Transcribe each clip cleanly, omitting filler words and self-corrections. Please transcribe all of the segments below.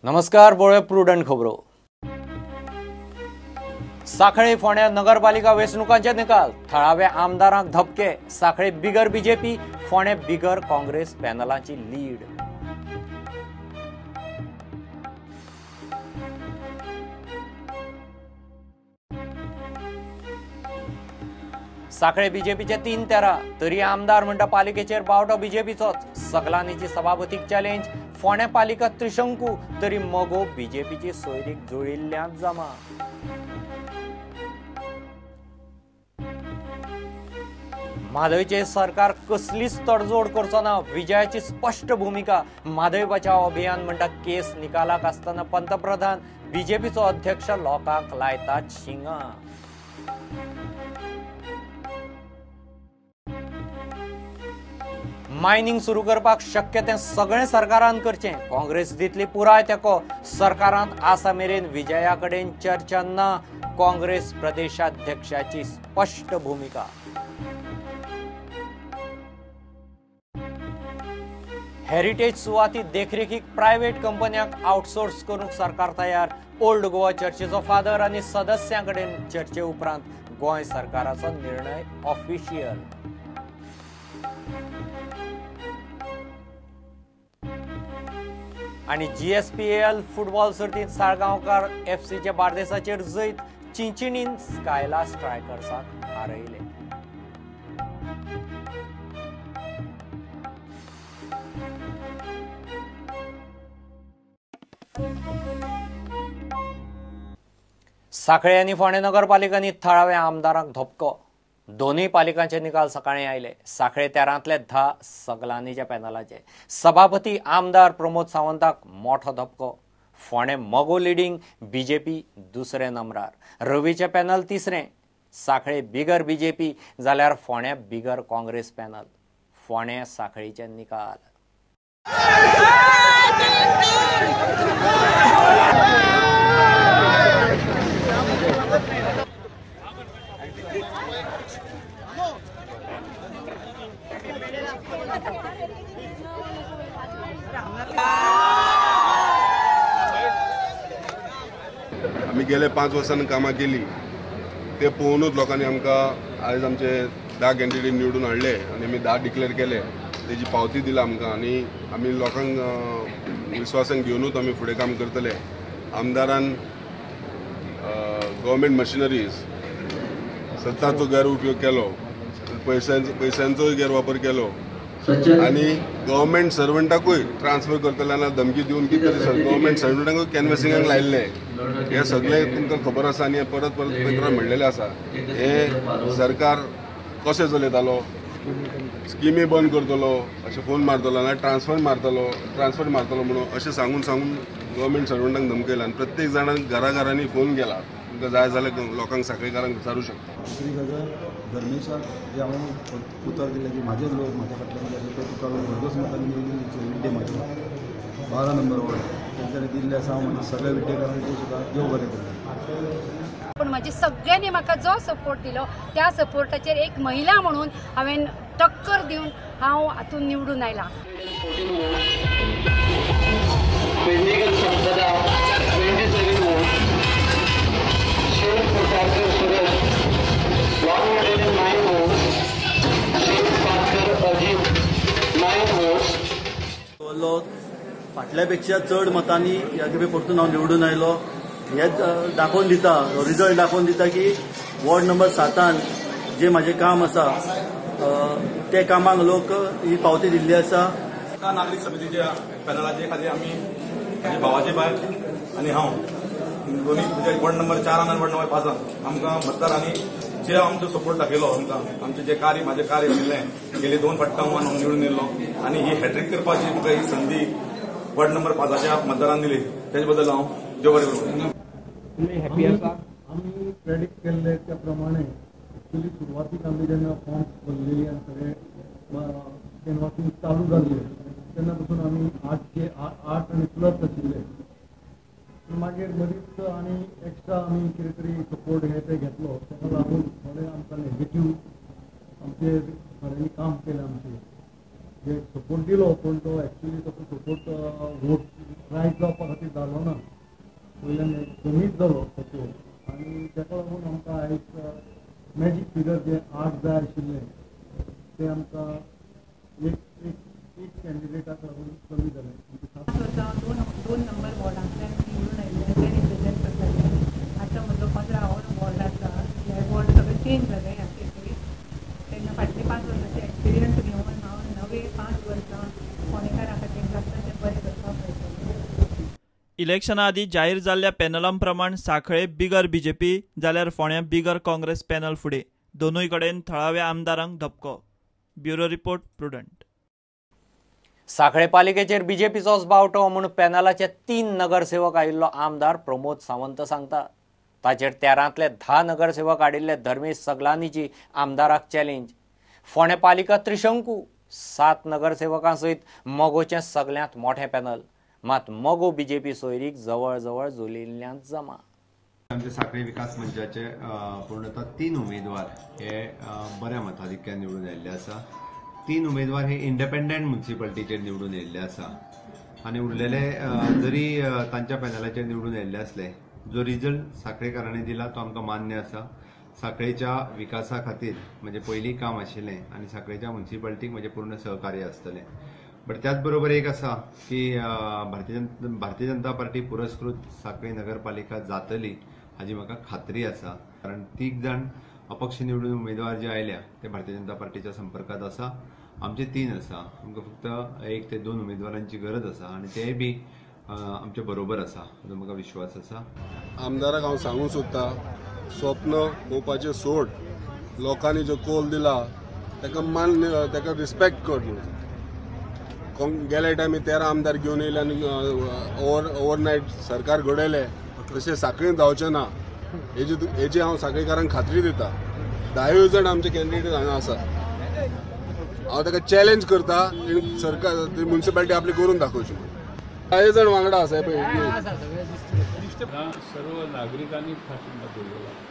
नमस्कार, पळोवया प्रुडंट खबरो. साखळे फोंड्या नगरपालिका वेंचणुकांचे निकाल. थळाव्या आमदारांक धपके. साखळे बिगर बीजेपी, फोंड्या बिगर काँग्रेस पॅनलाची लीड. साखळे बीजेपीचे 3-13 तरी आमदार म्हणटा पालिकेचेर बावटो बीजेपीचोच. सगलांनीची सभापतीक चॅलेंज. फोंड्या पालिका त्रिशंकू तरी मगो बीजेपीची सोयरीक जुळिल्ल्यांत जमा. म्हादयचे सरकार कसलीच तडजोड करचो ना, विजयाची स्पश्ट भूमिका. म्हादय बचाव अभियान म्हणटा केस निकालाक आसतना पंतप्रधान बीजेपीचो अध्यक्ष लोकांक लायतात शिंगां. मायनिंग सुरू करपाक शक्य तें सगळें सरकारान करचें. काँग्रेस दितली पुराय तेंको. सरकारांत आसा मेरेन विजया कडेन चर्चा ना, काँग्रेस प्रदेशाध्यक्षाची स्पश्ट भूमिका. हेरिटेज सुवाती देखरेखीक प्रायव्हेट कंपन्यांक आउटसोर्स करूंक सरकार तयार. ओल्ड गोवा चर्चेचो फादर आनी सदस्यां कडेन चर्चे उपरांत गोंय सरकाराचो निर्णय ऑफिशियल. आनी GSPL football सर्तींत साळगांवकार एफसीचे बार्देसाचेर जैत. चिंचिणीन स्कायला स्ट्रायकर्साक हारयले. साखळे आनी फोंडें नगरपालिकांनी थळाव्या आमदारांक धपको. दोनूय पालिकांचे निकाल सकाळीं आयले. साखळे 13तले 10 सगलांनीच्या पॅनलाचे. सभापती आमदार प्रमोद सावंताक मोठो धपको. फोंडें मगो लिडींग, बीजेपी दुसरे नंबरार, रवीचें पॅनल तिसरें. साखळे बिगर बीजेपी जाल्यार फोंड्या बिगर काँग्रेस पॅनल. फोंड्या साखळीचे निकाल. आमी गेले 5 वर्सांनी कामां केली ते पळोवनूच लोकांनी आमकां आयज आमचे 10 कॅन्डिडेट निवडून हाडले आनी आमी 10 डिक्लेअर केले. तेजी पावती दिला आमकां आनी आमी लोकांक विस्वासान घेवनूच आमी फुडें काम करतले. आमदारान गव्हर्मेंट मशिनरीज सत्ताचो गैरउपयोग केलो, पयशांचोय गैरवापर केलो आनी गव्हर्मेंट सर्वंटाकूय ट्रान्सफर करतले धमकी दिवन कितें तरी गव्हर्मेंट सर्वंटाकूय कॅनवसिंगाक लायिल्ले. हे सगळें तुमकां खबर आसा आनी परत परत पेपरार म्हणलेलें आसा. हे सरकार कशें चलयतालो, स्किमी बंद करतलो अशें फोन मारतलो ना ट्रान्सफर मारतलो म्हणून अशें सांगून सांगून गव्हर्मेंट सर्वंटांक धमकयला आनी प्रत्येक जाणांक घराघरांनी फोन केला. तुमकां जाय जाल्यार लोकांक साखळेकारांक विचारूं शकता. दुसरी गजाल, धर्मेशाक जें हांवें उतर दिलें की म्हाजेच लोक म्हाज्या फाटल्यान जाले ते तुका भरघोस मतांनी निवडून दिवचे. विड्डे म्हाजे 12 नंबर वॉर्ड तेंच्यांनी दिल्लें आसा. हांव म्हज्या सगळ्या विड्डेकारांचें सुद्दां देव बरें करूं. पूण म्हजे सगळ्यांनी म्हाका जो सपोर्ट दिलो त्या सपोर्टाचेर एक महिला म्हणून हांवें टक्कर दिवन हांव हातूंत निवडून आयलां. फाटल्या पेक्षा चड मतांनी ह्या खेपे परतून हांव निवडून आयलो. हे दाखोवन दिता, रिजल्ट दाखोवन दिता की वॉर्ड नंबर 7 जे म्हाजें काम आसा ते कामाक लोक ही पावती दिल्ली आसा. नागरीक समितीच्या पॅनलाचे खातीर आमी म्हजे भावाचे बायल आनी हांव दोनी म्हणजे वॉर्ड नंबर 4 आनी वॉर्ड नंबर 5 आमकां मतदारांनी जे आमचो सपोर्ट दाखयलो, आमकां आमचें जें कार्य म्हाजें कार्य आशिल्लें गेले 2 फावटी हांव निवडून येयल्लो आनी ही हॅट्रीक करपाची म्हाका ही संदी वॉर्ड नंबर 5 मतदारान दिली, तेजे बद्दल हांव देव बरें करूं. हॅपी आसा. आमी प्रेडिक्ट केल्ले त्या प्रमाणे एक्चुअली सुरवातीक आमी जेन्ना फॉर्म्स भरलेली आनी सगळें कॅनवासिंग चालू जाल्लें तेन्ना पसून आमी 8 आनी प्लस आशिल्ले. पूण मागीर मदींच आनी एक्स्ट्रा आमी कितें तरी सपोर्ट हे ते घेतलो, ताका लागून थोडे आमकां नेगेटीव आमचेर थोड्यांनी काम केलें आमचें. जे सपोर्ट दिलो पूण तो एक्चुली तसो सपोर्ट वोट रायट जावपा खातीर जालो ना, वयल्यान कमीच जालो सपोर्ट आनी ताका लागून आमकां आयज मॅजीक फिगर जे 8 जाय आशिल्ले ते आमकां एक एक एक कॅन्डिडेटाक लागून कमी जाले. 5 वर्सां दोन नंबर वॉर्डांतल्यान निवडून आयिल्ले ते रिप्रेझेंट करताले. आतां म्हजो 15 वॉर्ड आसा, हे वॉर्ड सगळे चेंज जाले ह्या खेपे. तेन्ना फाटले 5 वर्सांचे एक्सपिरियन्स घेवन हांव नवे 5 वर्सां फोंडेकारा खातीर जाता तें बरें करपाक मेळटलें. इलेक्शना आदीं जाहीर जाल्ल्या पॅनलां प्रमाण सांखळे बिगर बीजेपी जाल्यार फोंड्यां बिगर काँग्रेस पॅनल फुडें. दोनूय कडेन थळाव्या आमदारांक धपको. Bureau report, Prudent. सांखळे पालिकेचेर बीजेपीचोच बावटो म्हूण पॅनलाचे 3 नगरसेवक आयिल्लो आमदार प्रमोद सावंत सांगता. ताचेर 13तले 10 नगरसेवक आडिल्ले धर्मेश सगलांनीची आमदाराक चॅलेंज. फोंडें पालिका त्रिशंकू, 7 नगरसेवकां सयत मगोचें सगल्यांत मोठें पॅनल, मात मगो बीजेपी सोयरीक जवळ जवळ जुलिल्ल्यांत जमा. आमचे सांखळे विकास मंचाचे पूर्णतः 3 उमेदवार हे बऱ्या मताधिक्यान निवडून आयिल्ले आसा. 3 उमेदवार हे इंडिपेंडंट म्युनिसिपालिटीचेर निवडून आयिल्ले आसा आनी उरलेले जरी तांच्या पॅनलाचेर निवडून आयिल्ले आसले, जो रिजल्ट सांखळेकारांनी दिला तो आमकां मान्य आसा. सांखळेच्या विकासा खातीर म्हजें पयलीं काम आशिल्लें आनी सांखळेच्या म्युनिसिपालिटीक म्हजें पूर्ण सहकार्य आसतलें. बट त्याच बरोबर एक आसा की भारतीय जनता पार्टी पुरस्कृत सांखळी नगरपालिका जातली हाजी म्हाका खात्री आसा, कारण 3 जाण अपक्ष निवडून उमेदवार जे आयल्या ते भारतीय जनता पार्टीच्या संपर्कात आसा. आमचे 3 आसा, आमकां फक्त 1 ते 2 उमेदवारांची गरज आसा आनी तेय बी आमचे बरोबर आसा हाजो म्हाका विश्वास आसा. आमदाराक हांव सांगूंक सोदता, स्वप्न पळोवपाचें सोड, लोकांनी जो कोल दिला ताका मान्य, ताका रिस्पेक्ट कर म्हणून. गेल्या टायमी 13 आमदार घेवन येयले आनी ओवरनायट सरकार घडयलें, तशें सांखळीन जावचें ना हेजी हांव सांखळीकारांक खात्री दिता. 10 जाण आमचे कॅन्डिडेट हांगा आसा. हांव ताका चॅलेंज करता, सरकार म्युनिसिपालिटी आपली करून दाखोवची. 10 जाण वांगडा आसा पळय. सर्व नागरिकांनी पाठिंबा दिलेला आहे,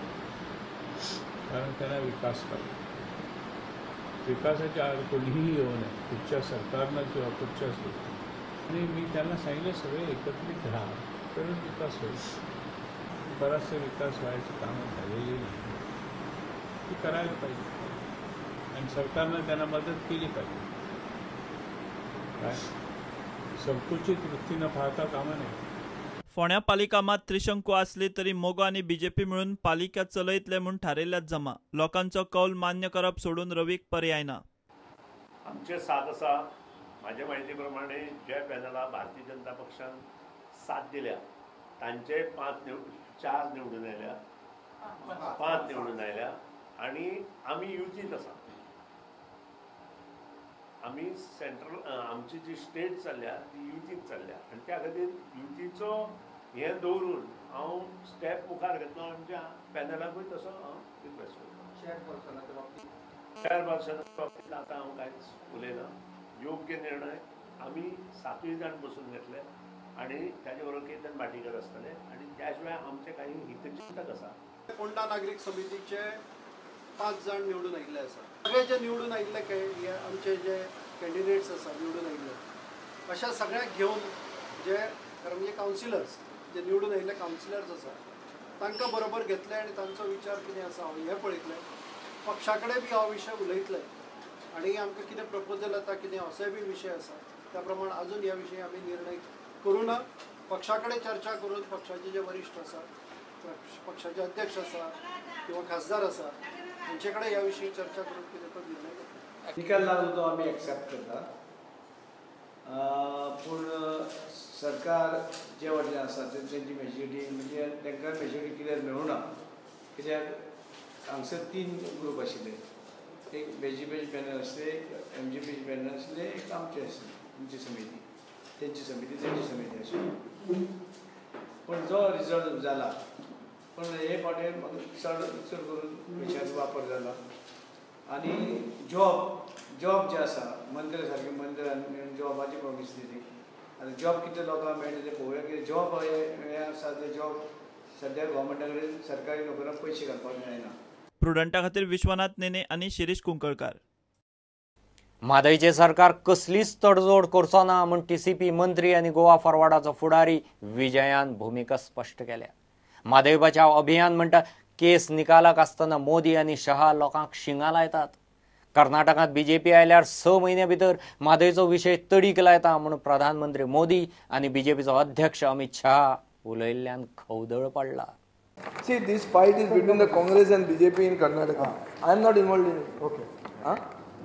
कारण त्यांना विकास पाहिजे. विकासाच्या आड कोणीही येऊ नये, कुठच्या सरकारनं किंवा कुठच्याच. आणि मी त्यांना सांगितलं सगळे एकत्रित राहा तरच विकास होईल. बराचसे विकास व्हायची कामं झालेली नाही, ती करायला पाहिजे आणि सरकारनं त्यांना मदत केली पाहिजे. काय संकुचित वृत्तीनं पाहता कामा नये. फोंड्या पालिका मात त्रिशंकू आसली तरी मगो आनी बीजेपी मेळून पालिका चलयतले म्हूण थारयल्ल्यात जमा. लोकांचो कौल मान्य करप सोडून रवीक पर्याय ना. आमचे 7 आसा. म्हाजे म्हायती प्रमाणे ज्या पॅनला भारतीय जनता पक्षान 7 दिल्या तांचे 4 निवडून आयल्या, 5 निवडून आयल्या आनी आमी युतीत आसा. आमी सेंट्रल आमची जी स्टेट चल्ल्या ती युतीत चल्ल्या आनी त्या खातीर युतीचो हें दवरून हांव स्टेप मुखार घेतलो. आमच्या पॅनलाकूय तसो हांव रिक्वेस्ट करता. चेअरपर्सनाच्या बाबतींत आतां हांव कांयच उलयना. योग्य निर्णय आमी 7 जाण बसून घेतले आनी ताजे बरोबर केतन भाटीकर आसतले आनी त्या शिवाय आमचे काही हितचिंतक आसा. फोंडा नागरीक समितीचे 5 जाण निवडून आयिल्ले आसा. सगळे जे निवडून आयिल्ले आमचे जे कॅन्डिडेट्स आसा निवडून आयिल्ले, अशा सगळ्यांक घेवन जे कारण म्हणजे कावन्सिलर्स जे निवडून आयिल्ले कावन्सिलर्स आसा तांकां बरोबर घेतले आनी तांचो विचार कितें आसा हांव हें पळयतलें. पक्षा कडेन बी हो विशय उलयतले आनी आमकां कितें प्रपोजल येता कितें असोय बी विशय आसा त्या प्रमाण अजून ह्या विशयी आमी निर्णय करूं ना. पक्षा कडेन चर्चा करून पक्षाचे जे वरिश्ठ आसा, पक्षाचे अध्यक्ष आसा किंवा खासदार आसा तांचे कडेन ह्या विशयी चर्चा करून कितें तो निर्णय घेतलो. निकाल लागलो तो आमी एक्सेप्ट करता, पूण सरकार जे वटल्यान आसा तेंची मेजॉरिटी म्हणजे तांकां मेजॉरिटी क्लियर मेळूना. कित्याक हांगसर 3 ग्रूप आशिल्ले, एक बीजेपीचे पॅनल आसले, एक एमजीपीचे पॅनल आसले, एक आमचे आसले, आमची समिती, तेंची समिती, तेंची समिती आशिल्ली. पूण जो रिजल्ट जाला पूण हे फावटी म्हाका चड चड करून पयशांचो वापर जाला आनी जॉब जे आसा मंत्र्या सारके मंत्र्यान जॉबाची प्रॉमीस दिली. आतां जॉब कितले लोकांक मेळटा तें पळोवया. कित्याक जॉब हे आसा ते जॉब सद्या गव्हर्मेंटा कडेन सरकारी नोकऱ्यांक पयशे घालपाक मेळना. प्रुडंटा खातीर विश्वनाथ नेने आनी शिरीष कुंकळकार. म्हादयचें सरकार कसलीच तडजोड करचो ना म्हूण टीसीपी मंत्री आनी गोवा फॉरवर्डाचो फुडारी विजयान भुमिका स्पश्ट केल्या. म्हादय बचाव अभियान म्हणटा केस निकालाक आसतना मोदी आनी शहा लोकांक शिंगां लायतात. कर्नाटकांत बीजेपी आयल्यार 6 म्हयन्या भितर म्हादयचो विशय तडीक लायता म्हूण प्रधानमंत्री मोदी आनी बीजेपीचो अध्यक्ष अमित शहा उलयल्ल्यान खवदळ पडला. See, this fight is between the Congress and BJP in Karnataka. I am not involved in it. Okay. Huh?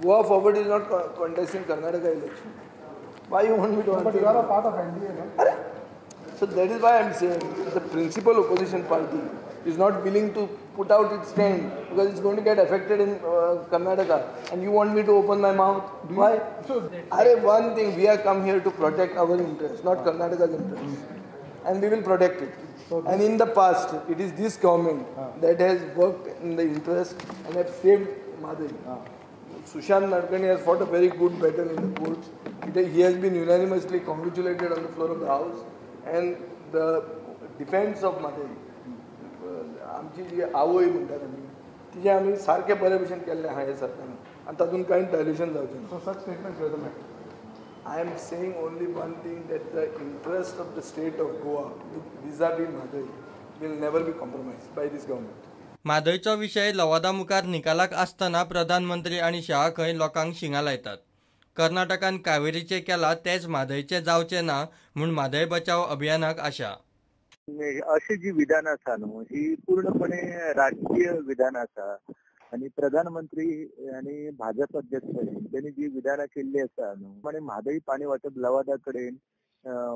Goa Forward is not contesting Karnataka election. Why you want me to answer? But you are a part of NDA, no? Arre? So that is why I am saying the principal opposition party is not willing to put out its stand because it's going to get affected in Karnataka. And you want me to open my mouth? Why? So, Arre, one thing, we have come here to protect our interests, not Karnataka's interests. And we will protect it. So and in the past, it is this government that has worked in the interest and have saved Mhadei. Sushant Nadkarni has fought a very good battle in the courts. He has been unanimously congratulated on the floor of the house. And the defense of Mhadei, आमची जी आवय म्हणटात आमी तिजें आमी सारकें बरे भशेन केल्लें आहा हे सरकारान आनी तातूंत कांय डायल्युशन जावचें ना. So such statements doesn't matter. I am saying only one thing, that the interest of the state of Goa vis-a-vis Mhadei will never be compromised by this government. म्हादयचो विशय लवादा मुखार निकालाक आसतना प्रधानमंत्री आनी शहा खंय लोकांक शिंगां लायतात. कर्नाटकान कावेरीचें केलां तेंच म्हादयचें जावचें ना म्हूण म्हादय बचाव अभियानाक आशा. अशी जी विधान आसा न्हू ही पूर्णपणे राजकीय विधान आसा आनी प्रधानमंत्री आनी भाजप अध्यक्ष तेणी जी विधानां केल्ली आसा न्हू आनी म्हादय पाणी वांटप लवादा कडेन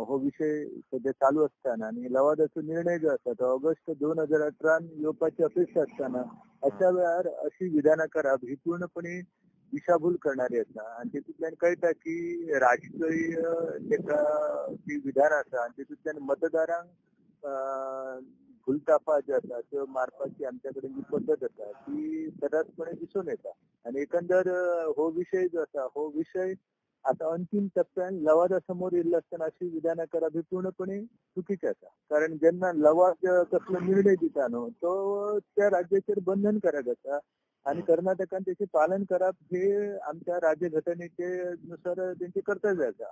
हो विशय सद्या चालू आसतना आनी लवादाचो निर्णय जो आसा तो ऑगस्ट 2018 येवपाची अपेक्षा आसतना अशा वेळार अशी विधानां करप ही पूर्णपणे दिशाभूल करणारी आसा आनी तितूंतल्यान कळटा की राजकीय ताका ती विधानां आसा आनी तितूंतल्यान मतदारांक भूलतापा ज्यो आसा त्यो मारपाची आमच्या कडेन जी पद्दत आसा ती सदांचपणे दिसून येता आनी एकंदर हो विशय जो आसा हो विशय आतां अंतीम टप्प्यान लवादा समोर येयल्लो आसतना अशी विधानां करप ही पूर्णपणे चुकीचें आसा. कारण जेन्ना लवाद कसलो निर्णय दिता न्हू तो त्या राज्याचेर बंधनकारक आसा आनी कर्नाटकान तेचें पालन करप हे आमच्या राज्यघटनेचे नुसार तेंचें कर्तव्य आसा.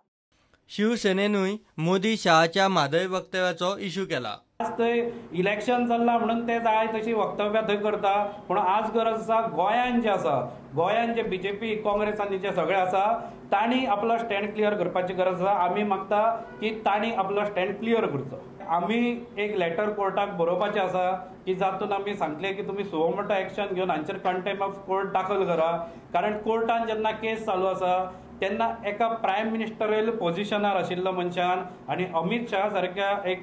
शिवसेनेनूय मोदी शहाच्या म्हादय वक्तव्याचो इश्यू केला. आज थंय इलेक्शन चल्लां म्हणून ते जाय तशी वक्तव्यां थंय करता, पूण आज गरज आसा गोंयान जें आसा गोंयान जे बीजेपी काँग्रेस आनी जे सगळे आसा तांणी आपलो स्टँड क्लियर करपाची गरज आसा. आमी मागता की तांणी आपलो स्टँड क्लियर करचो. आमी एक लेटर कोर्टाक बरोवपाचें आसा की जातून आमी सांगले की तुमी सुओ मोटो एक्शन घेवन हांचेर कंटेम्प्ट ऑफ कोर्ट दाखल करा. कारण कोर्टान जेन्ना केस चालू आसा तेन्ना एका प्रायम मिनिस्टरियल पोजिशनार आशिल्लो मनशान आनी अमित शाह सारक्या एक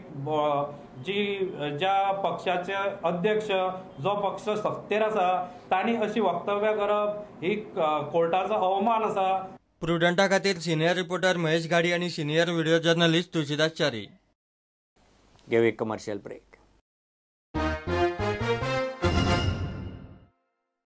जी ज्या पक्षाचे अध्यक्ष जो पक्ष सत्तेर आसा तांणी अशी वक्तव्यां करप ही कोर्टाचो अवमान आसा. प्रुडंटा खातीर सिनियर रिपोर्टर महेश घाडी आनी senior video journalist Tulsidas Chari. घेवया कमर्शियल ब्रेक.